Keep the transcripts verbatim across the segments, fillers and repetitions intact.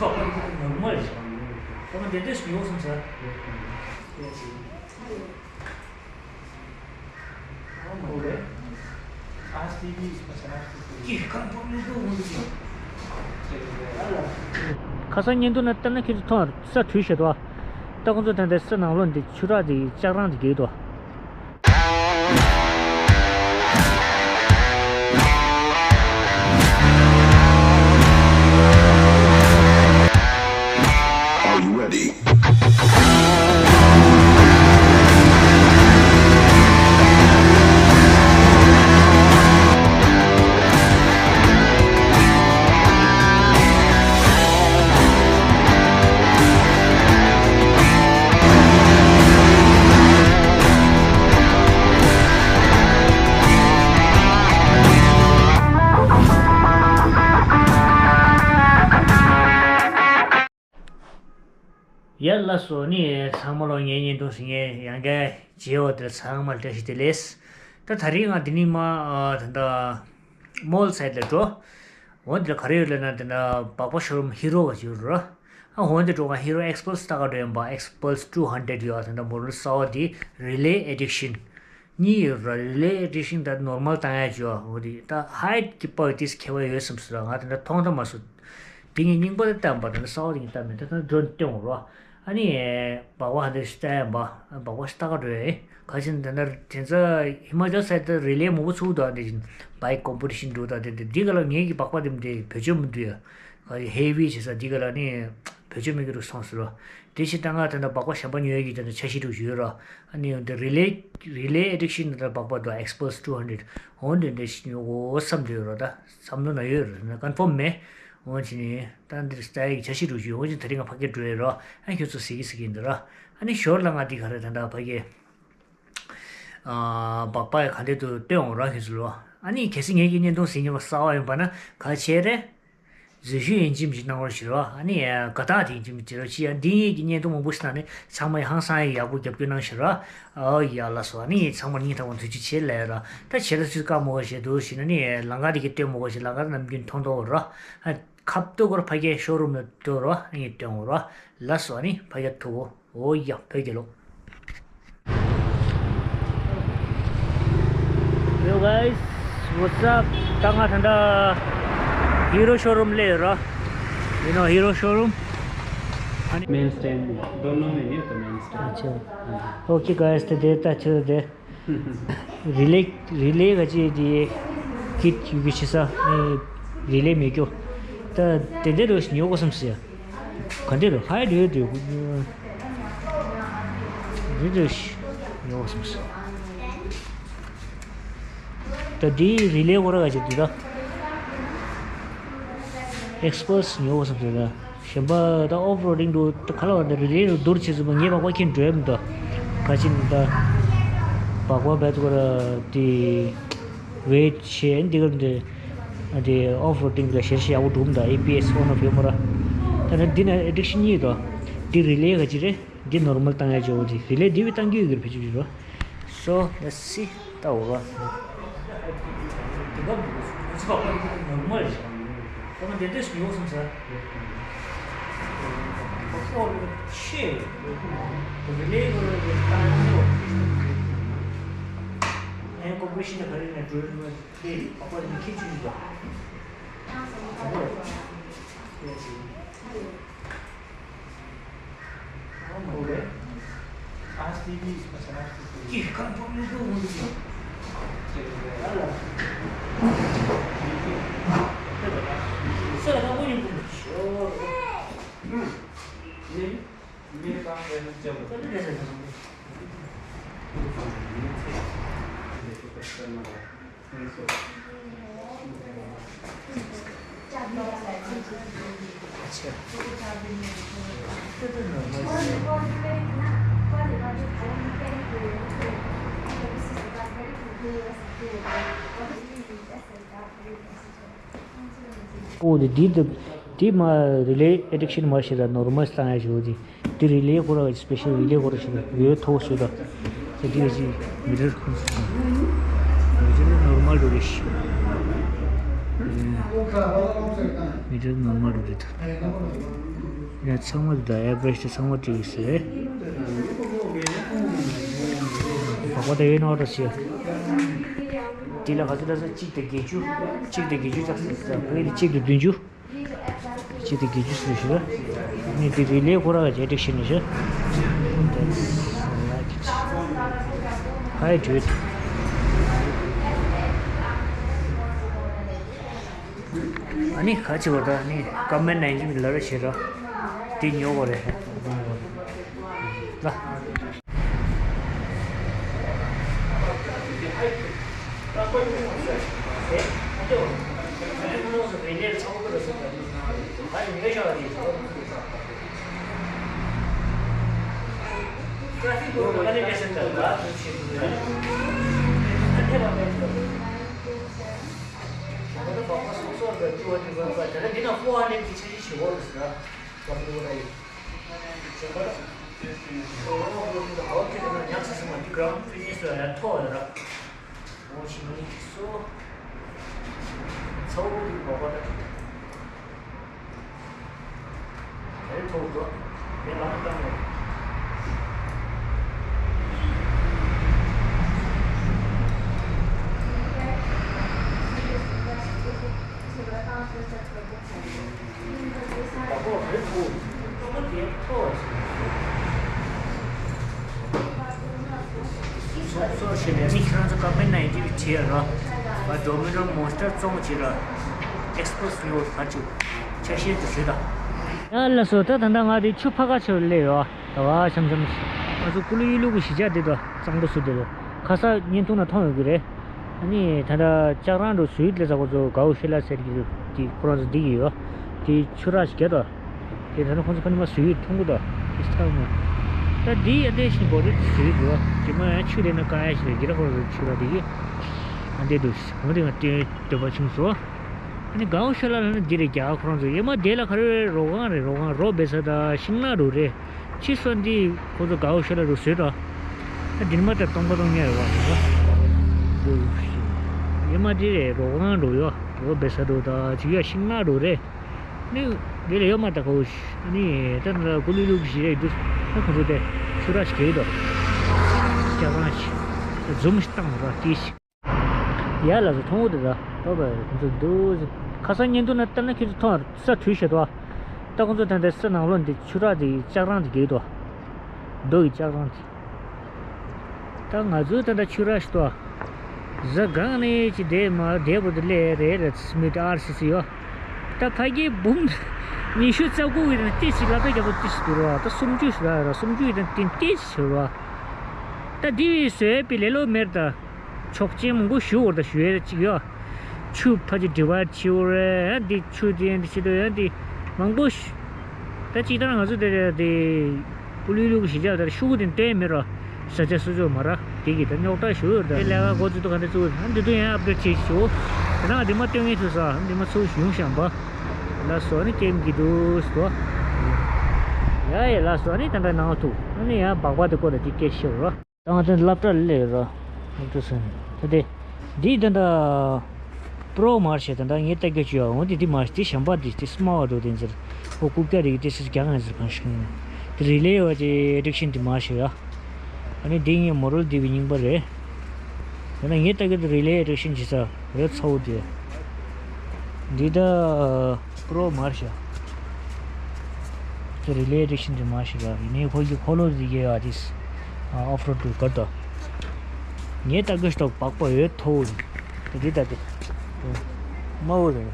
ནོར་མལ་རེད། ཁོ་མོ་དེ་འདྲས་ཉོ་སོང་ཟེར། ཁ་སང་བརྙན་ཐུང་ནང་བལྟས་ན་ཁྱེད་ཚོ་མཐོང་ས་དུས་བཤད་དོ། ད་ཁོང་ཚོ་ད་ལྟ་ས་ནང་ལོགས་འདི་ཆུ་རགས་འདི་ལྕགས་རང་འདི་རྒྱག་དོ། Are you ready? ཡ་ལགས་སོ། ནི་ཚང་མ་ལོ་ངའི་བརྙན་ཐུང་གཟིགས་མཁན་ཡང་བསྐྱར་མཇལ་བ་དེར་ཚང་མར་བཀྲ་ཤིས་བདེ་ལེགས། ད་ད་རིང་ང་འདི་ནས་མར་ཨ་ད་ལྟ་མོལ་སའིད་ལ་འགྲོ། འོ་འདི་ལ་ག་རེ་ཡོད་ལབ་ན་ད་ལྟ་སྦག་སྦག་ཤོ་རུམ་ཧི་རོ་ག་ཅིག་ཡོད་རེད། ཨ་འོ་འདི་འགྲོ་ག་ཧི་རོ་ཨེགས་པལ་སི་ལྟ་ག་འགྲོ་ཡིན་པ། ཨེགས་པལ་སི་ཊུ་ཧན་ཌེ་རེཌ་ཡོད། ད་ལྟ་མོ་ཌེལ་གསར་པ་འདི་རི་ལེ་ཨེ་ཌིག་ཤན་གཉིས་ཡོད་ར། རི་ལེ་ཨེ་ཌིག་ཤན་ད་ནོར་མལ་བཏང་ཡ་བྱོས། འོ་འདི་ད་ཧའིཊ་གི་པར་ཏིས་ཁྱད་པར་ཡོད་བསམ་སོང་ར། ང་ད་ལྟ་མཐོང་ཐོས་མ་སོང་། འདི་ངས་རྙིང་པ་དེ་བཏབ་པ་དང་གསར་པ་དེ་ངས་བཏབ་མེད། ད་ལྟ་འགྲོ་སྟོན་འོང་རོགས། ཨ་ནི་སྦག་སྦག་ཧ་འདི་ཤི་ལྟ་ཡ་འབའ། སྦག་སྦག་ཤི་ལྟ་ག་འགྲོ་ཡ། ག་ཅིན་དེ་འདྲ་དེ་ཚོ་ཧི་མ་ཅལ་སའིད་དུ་རི་ལེ་མང་པོ་ཚུགས་འདུག་དེ་བཞིན་བྷའིཀ་ཀོམ་པི་ཊི་ཤན་འགྲོ་ད་དེ་འདི་ག་ལ་ངེད་ཀྱི་སྦག་སྦག་དེ་འདི་བེད་སྤྱོད་མི་འདུག་ཡ། ག་ཧེ་བི་བྱེད་ས་འདི་ག་ལ་ནི་བེད་སྤྱོད་མེད་ཀྱི་རུ་སོང་ཟེར་རོ། དེ་ཕྱིར་ད་ང་ད་ལྟ་སྦག་སྦག་གཞན་པ་ཉོ་ཡ་གི་དེ་འདྲ་འཆར་གཞི་འདྲ་ཡོད་རོ། ཨ་ནི་འདི་རི་ལེ་རི་ལེ་ཨེ་ཌིག་ཤན་འདི་འདྲ་སྦག་སྦག་འདུག་ཨེགས་པལ་སི་ཊུ་ཧན་ཌེ་རེཌ་འོ་འདི་འདྲ་ཞིག་ཉོ་དགོས་བསམ་འདོད་ཡོད་རོ། ད་བསམ་བློ་ན་ཡོད་རེད་ན་ཀོན་ཕོམ་མེད། འོ་ཅི་ནི་ད་འདིར་ལྟ་ཡི་འཆར་གཞི་འགྲོ་རྒྱུ་འོ་ཅི་ད་རིང་ང་ཕ་གིར་འགྲོ་ཡི་རོ། ཨ་ཁྱོད་ཚོ་ཟེར་གི་ཟེར་གི་འདི་ར། ཨ་ནི་ཞོར་ལ་ང་འདི་ག་རེ་ད་ད་ཕ་གི་ཨ་སྦག་སྦག་ཡ་ག་འདྲ་འདུག་སྟོན་འོང་ར་ཁྱོད་ཚོ་ལོ། ཨ་ནི་གལ་སྲིད་ངེད་ཀྱི་བརྙན་ཐུང་གཟིགས་མཁན་པ་གསར་པ་ཡིན་པ་ན་ག་བྱེད་རེད། འཛུལ་ཞུགས་ཡིན་གཅིག་མིན་གཅིག་གནང་རོགས་ཞུ་རོགས། ཨ་ནི་དགའ་རྟགས་དེ་ཡིན་གཅིག་མིན་གཅིག་རོགས་ཅི་ཡ། འདི་ངེད་ཀྱི་བརྙན་ཐུང་མང་པོ་ཞིག་ནང་ནས་ཚང་མ་ཡ་ཧང་སང་ཡ་ཡག་པོ་རྒྱབ་སྐྱོར་གནང་ཞུ་རོགས། ཨོ་ཡ་ལགས་སོ། ཨ་ནི་ཚང་མར་སྙིང་ཐག་པ་ཐུགས་རྗེ་ཆེ་ལབ་ཡ་ར། ད་བྱེད་ད་ཚུལ་བཀའ་མོ་ག་བྱེད་འདུག་ཞུ་ན་ནི་ལམ་ཁ་དེ་གི་སྟོན་མོ་ག་བྱེད། ལམ་ཁ་ནམ་རྒྱུན་མཐོང་མཐོང་ར། ཨ་ཁབ་ཏོ་གོར་ཕ་གིའི་ཤོ་རུམ་ལ་ཏོ་ར་ཨ་ནི་སྟོན་འོ་ར། ལགས་སོ། ཨ་ནི་ཕ་གིར་ཐུག་གོ། ཨོ་ཡ་བོད་རྒྱལ་ལོ། Yo guys, what's up? ད་ང་ད་ལྟ་ཧི་རོ་ཤོ་རུམ་སླེབས་ཡོད་ར། You know Hero showroom? Main stand. Don't know menu of the main stand. Okay guys, today ད་ཆུ་དེ་རི་ལེ་རི་ལེ་ག་ཅི་དེ་ཀིཊ་ཡོད་གི་ཆི་ས་རི་ལེ་མེད་རྒྱུ། ད་དེ་འདྲ་རུ་ཉོ་དགོས་བསམ་སི་ཡ། ག་འདྲ་རུ་ཧའི་འདྲ་འདྲ་འདྲ་རུ་ཉོ་དགོས་བསམ་སི། ད་དེའི་རི་ལེ་ཁོ་ར་ག་ཅིག་འདུག་ད། ཨེགས་པལ་སི་ཉོ་དགོས་བསམ་སི་ད། གཞན་པ་ད་ཨོཕ་རོ་ཌིང་འདུག་ད་ག་ལ་བ་ད་རི་ལེ་རུ་བསྡུར་བྱེད་ཟིན་པ་ངས་མ་པ་ཁྱེད་འགྲོ་ཡ་མི་འདུག་ག་ཅིག་ད། སྦག་སྦག་བེད་ཁོ་ར་དེ། ཝེད་ཆེ་འདི་ག་འདི། འདི་ཨོཕ་རོ་ཌིང་ལ་ཞེར་ཞེ་ཡག་པོ་འགྲུབ་འདུག་ཨེ་བི་ཨེས་ཨོན་ཨོཕ་ཡོད་མོ་ར། ད་ནི་འདི་ན་ཨེ་ཌིག་ཤན་གཉིས་འདུག་འདི་རི་ལེ་ག་ཅི་རེད། འདི་ནོར་མལ་བཏང་ཡ་ཅིག་འོ་འདི་རི་ལེ་འདི་བི་བཏང་རྒྱུ་ཡོད་གི་རེད་བེད་སྤྱོད་བྱེད་རོགས། So let's see. ད་འོ་ར། ཁོ་མོ་དེ་འདྲས་ཉོ་སོང་ཟེར། ཁོ་མོ་དེ་འདྲས་ཆེ། ཁོ་མོ་དེ་འདྲས་ཉོ་སོང་ཟེར། ངའི་ཀོ་པོ་རེ་ཤན་ད་ག་རེ་ནས་འགྲོ་ཡོད་མ་རེད། ཁོ་མོ་དེ་འདྲས་ཁྱེད་ཆུ་ཡོད་པ། ཨོ་དེ་འདི་འདི་འདི་མ་རི་ལེ་ཨེ་ཌིག་ཤན་མ་ཞིག་ལ་ནོར་མལ་བཏང་ཡ་ཞིག་འོ་དེ། འདི་རི་ལེ་ཁོ་ར་སི་པེ་ཤལ་རི་ལེ་ཁོ་ར་ཞིག་ཡོད་ཐོག་ཞིག་ད། ཁྱེད་འདི་ཞིག་མི་རེར་ཁུངས་སུ་མི་རེར་ནོར་མལ་འགྲོ་རེ་ཞིག་མི་འདྲ་ནོར་མ་རུ་རེད། ཡ་ཚང་མ་འདི་དང་ཨེ་བྷ་རེཇ་དེ་ཚང་མ་བྲིས་ཡོད་ཟེར། བག་པ་དེ་ཡོད་ན་འོ་འདྲ་ཟེར། དེ་ལ་ག་ཚོད་ལྟ་ས་གཅིག་དང་བརྒྱད་ཅུ། གཅིག་དང་བརྒྱད་ཅུ་ཙག་ཙིག་ཙག་བོད་ཡིག་དེ་གཅིག་དང་བདུན་ཅུ། གཅིག་དང་བརྒྱད་ཅུ་ཟེར་ཞུ་ལ། ནི་དེ་རི་ལེ་ཁོ་ར་ག་ཅེ་ཏིག་ཤི་ནི་ཤ། That's like it. I do it. ཨ་ནི་ཁ་ཆེ་བ་ད་ནི་ཀ་མེན་ནའི་ཇི་མི་ལ་ར་ཤེ་ར། དེ་ཉོ་བ་རེད། ལ། སོ་སོ་ཞེས་པའི་མི་ཁྱེད་རང་ཚོ་ཀ་མེན་ནའི་ཇི་བྲིས་ར། ཨ་ཌོ་མི་ནོ་མོན་སི་ཊར་བཙོང་བྱེད་ར། ཨེག་སི་པོ་སི་ཉོ་བར་ཕར་ཅིག་ཆ་ཤས་དུ་ཞུས་དང་། ཡ་ལགས་སོ། ད་ད་ལྟ་ང་དེ་ཆུ་ཕར་ཁ་ཕྱོགས་སླེབས་ཡོད། ད་བ་འཆམ་འཆམ། ང་ཚོ་ཀུ་ལུ་ཡུལ་ལུ་གི་གཞིས་ཆགས་དེ་དང་གཙང་པོ་སུ་དེ་ལ་ཁ་སང་བརྙན་ཐུང་ནང་མཐོང་ཡོད་ཀྱི་རེད། ཨ་ནི་ད་ལྟ་ལྕགས་རང་འགྲོ་བཟོས་ཡོད་ལས་ས་ཁོ་ཚོ་གའུ་ཤེ་ལ་ཟེར་གྱི་དེ་ཁོ་རང་ཚོ་བསྡད་ཀྱི་ཡོད། དེ་ཆུ་རགས་ཤིག་རྒྱབ་དང་། དེ་ད་ནི་ཁོ་ཚོ་ཁ་ནི་མ་བཟོས་ཡོད་མཐོང་གི་དང་དེ་ཚ་མ། ད་དེ་ཨ་དེ་བཞིན་འགོ་རེད་བཟོས་ཡོད་ཀྱི་ཡོད། དེ་མ་ཡང་ཆུ་ལས་ན་དཀའ་ཡ་ཞིག་རེད། རྒྱ་ར་ཁོ་རང་ཚོ་ཆུ་རགས་དེ་གི་ཨ་འདས་འདུག་ཟེར་འོ་དེ་ང་བསྟན་འདོད་པ་བྱུང་སོང་། ཨ་ནི་གའུ་ཤེ་ལ་ལ་ནི་འདི་རེད། རྒྱ་གར་ཁོ་རང་ཚོ་ཡེ་མ་དེ་ལ་ག་རེ་རོ་སྒང་རེད། རོ་སྒང་རོ་སྦས་ས་དང་ཤིང་ནགས་རུ་རེད། ཕྱི་སོ་འདི་ཁོ་ཚོ་དགའ་བོ་ཤོར་ལ་རུ་བཟོས་དོ། ཨ་འདིར་མ་ལྟར་སྟོང་པ་སྟོང་ཉར་ཡོད་པ་རེད་པ། ཡེ་མ་འདི་རེད། རོ་སྒང་འགྲོ་ཡོད། རོ་སྦས་ས་འགྲོ་ད་ཅིག་ཡོད། ཤིང་ནགས་འགྲོ་རེད། ནི་འདི་ལ་ཡོད་མ་ད་ཁོ་ཨ་ནི་ད་ན་ཀུ་ལུ་ལུ་ཞིག་རེད་འདུག་ཨ་ཁོ་ཚོ་དེ་ཆུ་ར་ཞིག་གས་དོ། ལྕགས་རང་ཞིག་འཛུམ་ཞིག་བཏང་ར་དེ་ཞིག་ཡ་ལ་སོ་མཐོང་གི་འདུག་ད། ལྟོས་པ་ཁོང་ཚོ་འདུག་ཁ་སང་བརྙན་ཐུང་ན་ལྟ་ན་ཁྱེད་ཚོ་མཐོང་ས་དུས་ཤེས་དོ། ད་ཁོང་ཚོ་ད་ལྟ་ས་ནང་ལོགས་འདི་ཆུ་རགས་འདི་ལྕགས་རང་འདི་རྒྱག་དོ། རྡོ་ཡི་ལྕགས་རང་འདི། ད་ང་ཚོའི་ད་ལྟ་ཆུ་རགས་ཤིག་དོ། གཟའ་གང་ནས་ཅི་བསྡད་མ་བསྡད་པོ་འདི་ལས་རེད་རེད་མི་དེ་ཨར་སི་སི་ཡོད། ད་ཕ་གི་འབུམ་ཉི་ཤུ་རྩ་དགུ་ཡི་དང་ཏི་སི་ལ་ད་རྒྱ་པོ་ཏི་སི་འདུག་རོ། ད་སུམ་ཅུ་ཞིག་ར་ར་སུམ་ཅུ་ཡི་དང་ཏི་ཏི་སི་ཞིག་རོ། ད་འདི་བས་བཟོས་པའི་ལེ་ལོ་མེར་ད། ཆོག་མཆན་མང་པོ་ཞུ་བར་དང་ཞུ་ཡས་ཅིག་ཡོད། ཆུ་ཕ་ཅིག་ཌི་ཝའི་ཌི་བྱེད་དགོས་རེད། ཡང་འདི་ཆུ་དེ་ཡང་འདི་ཆུ་དེ་ཡང་འདི་མང་པོ་ཞུ། ད་ཅིག་ད་ང་ཚོ་དེ་རེད་དེ་ཀུ་ལུ་ལུ་གི་གཞིས་ཆགས་དེར་ཤུ་གུ་དེ་སྟོན་མེད་ར། ས་ཆ་སོ་སོ་མ་ར་དེ་གི་ད་རྙོག་དྲ་ཞུ་ཡོད་ད། དེ་ལས་ཀ་འགོ་བཙུགས་དུས་ག་འདྲ་བཙུགས་ཨ་འདི་དུ་ཡང་ཨབ་ཌེཊ་བྱེད་ཞུ། དེ་ན་འདི་མ་སྟོན་ངེས་ཐུབ་ས་འདི་མ་ཚུགས་ཡོང་ཤམ་པ། ལ་སོ་ནི་ཀེམ་གི་འདུག་སོ། ཡ་ཡ་ལ་སོ་ནི་ད་ད་ནང་ཐུག་ཨ་ནི་ཡང་སྦག་སྦག་དེ་ཀོ་ད་ཅིག་སྐད་ཤེས་ར། ད་ང་ཚོ་སློབ་གྲྭ་སླེབས་ར། སློབ་གྲྭ་སོང་ད་དེ། འདི་ད་ལྟ་པྲོ་མར་ཤེ་ད་ལྟ་ངས་ལྟ་རྒྱུ་ཅིག་ཡོད། འོ་འདི་འདི་མར་ཤེ་འདི་ཞམ་པ་འདི་འདི་སྨྲ་བ་འགྲོ་དེ་ཟེར། ཨོ་རྐུབ་བཀྱག་རིགས་དེ་སུ་རྒྱག་ང་ཟེར་གང་ཤེས་ཡིན། འདི་རི་ལེ་བ་ཅེ་ཨེ་ཌིག་ཤན་འདི་མར་ཤེ་ཡ། ཨ་ནི་འདི་ངའི་མོ་རལ་འདི་བའི་རྙིང་པ་རེད། ད་ལྟ་ངས་ལྟ་རྒྱུ་འདི་རི་ལེ་ཨེ་ཌིག་ཤན་ཅི་ས་རེད་ཚ་བོ་དེ། འདི་ད། པྲོ་མར་ཤ། དེ་རི་ལེ་ཨེ་ཌིག་ཤན་དེ་མར་ཤ་ཡ་ཡིན་ནའི་ཁོ་གི་ཁོ་ལོ་ཟིག་གི་ཡ་དིས། ཨོཕ་རོཌ་དུ་གར་དོ། ངས་ལྟ་གི་ཤ་ཏོག་སྦག་སྦག་ཡོད་མཐོ་བོ་རེད། དེ་འདི་ལྟ་དེ། དམའ་བོ་རེད།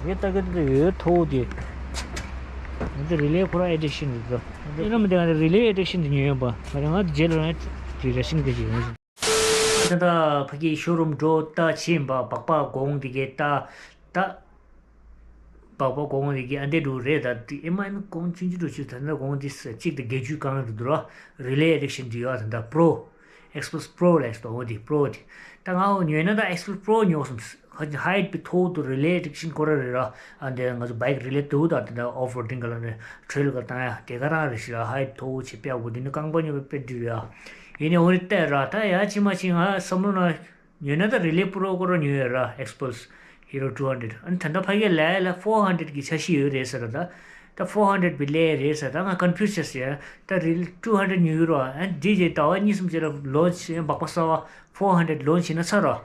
ངས་ལྟ་གི་དེ་ཡོད་མཐོ་བོ་དེ། འདི་རི་ལེ་ཁོ་ར་ཨེ་ཌིག་ཤན་རེད་དོ། འདི་ར་མི་དེ་ང་རི་ལེ་ཨེ་ཌིག་ཤན་དེ་ཉོས་ཡོད་པ། ང་རང་ང་རྗེས་ལ་རང་རི་ལེ་ཨེ་ཌིག་ཤན་དེ་ཡོད། ད་ལྟ་ཕ་གི་ཤོ་རུམ་འགྲོ་ལྟ་ཕྱིན་པ་སྦག་སྦག་གོང་དེ་གའི་ལྟ་ལྟ། སྦག་སྦག་གོང་དེ་གའི་ཨ་འདྲ་འགྲོ་རེད། ད་དེ་ཨེ་མ་ཨེ་མ་གོང་ཆུང་ཆུང་འགྲོ་ཆུ་ད་ལྟ་གོང་དེ་ས་གཅིག་དང་བརྒྱད་ཅུ་གང་རེད་འདུག་ར། རི་ལེ་ཨེ་ཌིག་ཤན་དེ་ཡོད། ད་ལྟ་པྲོ་ཨེག་སི་པོ་སི་པྲོ་ལས་སོ་འོ་དེ་པྲོ་དེ། ད་ང་འོ་ཉོས་ན་ད་ཨེག་སི་པོ་སི་པྲོ་ཉོ་སོང་། ཧ་ཧའིཊ་པི་ཐོག་ཏུ་རི་ལེ་ཨེ་ཌིག་ཤན་ཁོ་ར་རེད་ར། ཨ་འདི་ང་ཚོ་བྷའིཀ་རི་ལེ་དུ་ད་དེ་འདྲ་ཨོཕ་རོ་ཌིང་ག་ལ་ནས་ཊེ་རེལ་ག་བཏང་ཡ་དེ་ག་རང་རེད་ཤི་ར། ཧའིཊ་ཐོག་ཆེ་པེ་ཨ་གོ་དེ་ནི་རྐང་པ་ཉོ་པའི་དཔེ་འདྲི་རེད་ཨ། ཡིན་ནའི་འོ་རེ་བལྟས་ར་ད་ཡ་ཅི་མ་ཅི་ང་བསམ་བློ་ན་ཉོས་ན་ད་རི་ལེ་པྲོ་ཁོ་ར་ཉོས་ཡ་ར་ཨེག་སི་པོ་སི་ Hero two hundred ཨ་ནི་ད་ལྟ་ཕ་གིར་ལས་ལ་four hundred གི་འཆར་གཞི་ཡོད་རེད་ཟེར་ར། ད་ད་four hundred བི་ལས་རེད་ཟེར། ད་ང་confuse བྱས་ཟེར། ད་རི་two hundred ཉོས་ཡོད་ར། ཨ་འདི་རྗེས་ཟླ་བ་གཉིས་གསུམ་རྗེས་ལ་launch བྱས། སྦག་སྦག་གསར་བ་four hundred launch བྱས་ན་ཚར་ར།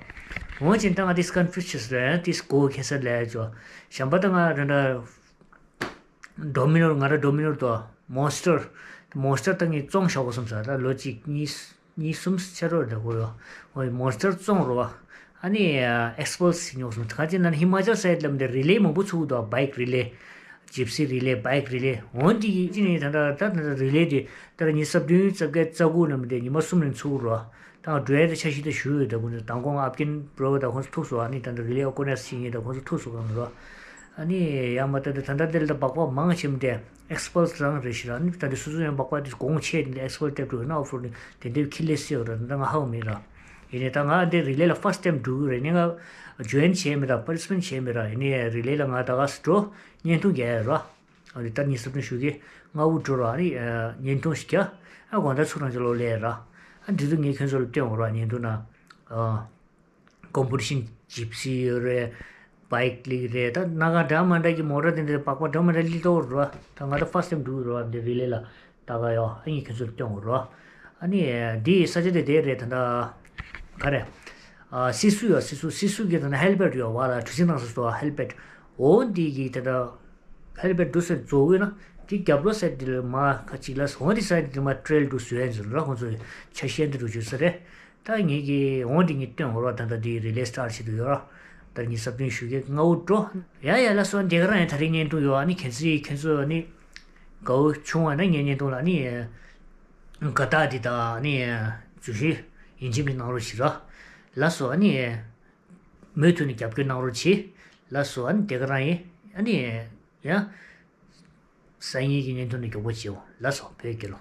འོན་ཀྱང་ད་ང་དེས་confuse བྱས་ཟེར། ཨ་དེས་གོ་ཁེ་སར་ལས་ཅོ། གཞན་པ་ད་ང་ར་འདྲ་Dominar ང་ར་Dominar དོ། Monster Monster ད་ངས་བཙོང་བཞག་གོ་བསམ་ས། ད་ལོ་གཅིག་གཉིས་གཉིས་གསུམ་ཕྱི་རོལ་འདྲ་གོ་ཡོ། ཨོ་Monster བཙོང་རོ། ཨ་ནི་Expulse ཉོ་སོང་། ད་ག་ཅི་ན་ཧི་མ་ཅལ་སའིད་ལ་མི་འདི་relay མང་པོ་ཚུགས་དོ། bike relay Gypsy relay bike relay འོན་ཏེ་ཅི་ནི་ད་ད་ད་relay དེ་ད་ཉི་ཤུ་རྩ་བདུན་རྩ་བརྒྱད་རྩ་དགུ་ན་མི་འདི་ཉི་མ་གསུམ་རིང་ཚུགས་རོ། ད་འགྲོ་ཡ་དེ་འཆར་གཞི་དེ་ཞུ་ཡོད། ད་ཁོང་ཚོ་དང་གོང་ཨབ་ཀིན་པྲོ་ད་ཁོང་ཚོ་ཐུག་སོང་། ཨ་ནི་ད་ད་relay organize བྱེད་མཁན་ད་ཁོང་ཚོ་ཐུག་སོང་གང་རོ། ཨ་ནི་ཡང་མ་ད་ད་ད་ད་དེ་ལ་ད་སྦག་སྦག་མང་ཆེ་མི་དེ་Expulse རང་རེད་ཤི་ར། ཨ་ནི་ད་དེ་སོ་སོ་ཡང་སྦག་སྦག་དེ་གོང་ཆེ་དེ་Expulse སྟེར་འགྲོ་ན་ཨོ་ཕོར་ནི་དེ་འདྲའི་ཁི་ལེ་སི་ཡོད་ར། ད་ང་ཧ་གོ་མེད་ར། ཡིན་ནའི་ད་ང་དེ་relay ལ་first time འགྲོ་གི་རེད། ནི་ང་join བྱས་མེད་ད། participant བྱས་མེད་ར། ཡིན་ནའི་relay ལ་ང་ད་ག་སི་འགྲོ་བརྙན་ཐུང་རྒྱག་ཡ་ར། ཨ་ནི་ད་ཉི་ཤུ་རྩ་བདུན་ཞུ་གི་སྔ་པོ་འགྲོ་ར། ཨ་ནི་བརྙན་ཐུང་ཞིག་རྒྱག་ཨ་དགོང་དག་ཚུར་རང་ཅི་ལོ་ལས་ར། ཨ་འདི་ཚོ་ངས་ཁྱོད་ཚོ་ལ་སྟོན་འོ་ར། བརྙན་ཐུང་ན་ཨ་competition Gypsy ཡོད་རེད། bike ལི་རེད། ད་སྣ་ཁ་འདྲ་མ་འདྲ་གི་མོ་ཊ་དེ་འདྲ་སྦག་སྦག་འདྲ་མ་འདྲ་ལི་ཏོ་ར། ད་ང་ད་first time འགྲོ་ར། འདི་relay ལ་ད་ག་ཡོ། ཨ་ངས་ཁྱོད་ཚོ་ལ་སྟོན་འོ་ར། ཨ་ནི་འདི་ས་ཆ་དེ་དེ་རེད། ད་ད་ག་རེད། ཨ་སི་སུ་ཡོ། སི་སུ་སི་སུ་གི་ད་ད་helipad ཡོ་བ་ལ་གྲུ་གཟིངས་ནང་སོ་སོ་helipad འོ་འདི་གི་ད་ད་helipad འདུག་སེ་རྫོགས་ཡོད་ན་དེ་རྒྱབ་ལོ་སེ་དེ་ལ་མ་ཁ་ཅིག་ལ་འོ་འདི་ས་དེ་མ་trail འདུག་བཟོས་ཡ་འཛིན་ར། ཁོང་ཚོ་ཆ་ཤས་འདི་རུ་བཅུག་ས་རེད། ད་ངེད་ཀྱི་འོང་དེ་ངས་སྟོན་འོ་ར། ད་ལྟ་དེ་relay start བྱེད་དུ་ཡོད་ར། ད་ཉི་ཤུ་རྩ་བདུན་ཞུ་གི་སྔ་པོ་འགྲོ། ཡ་ཡ་ལགས་སོ། དེ་ག་རང་ཡིན། ད་རིང་བརྙན་ཐུང་ཡོད། ཨ་ནི་ཁྱེད་ཚོས་ཁྱེད་ཚོ་ཨ་ནི་དགའ་བོ་བྱུང་བ་ན་ངའི་བརྙན་ཐུང་ལ་ཨ་ནི་དགའ་རྟགས་འདི་དང་ཨ་ནི་བརྗོད་གཞི་ཡིན་གཅིག་མིན་གནང་རོགས་བྱེད་ར། ལགས་སོ། ཨ་ནི་མུ་མཐུད་ནས་རྒྱབ་སྐྱོར་གནང་རོགས་བྱེད། ལགས་སོ། ཨ་ནི་དེ་ག་རང་ཡིན། ཨ་ནི་ཡ། སང་ཉིན་གྱི་བརྙན་ཐུང་ནས་མགྱོགས་པོ་བྱེད་འོ། ལགས་སོ། བོད་རྒྱལ་ལོ།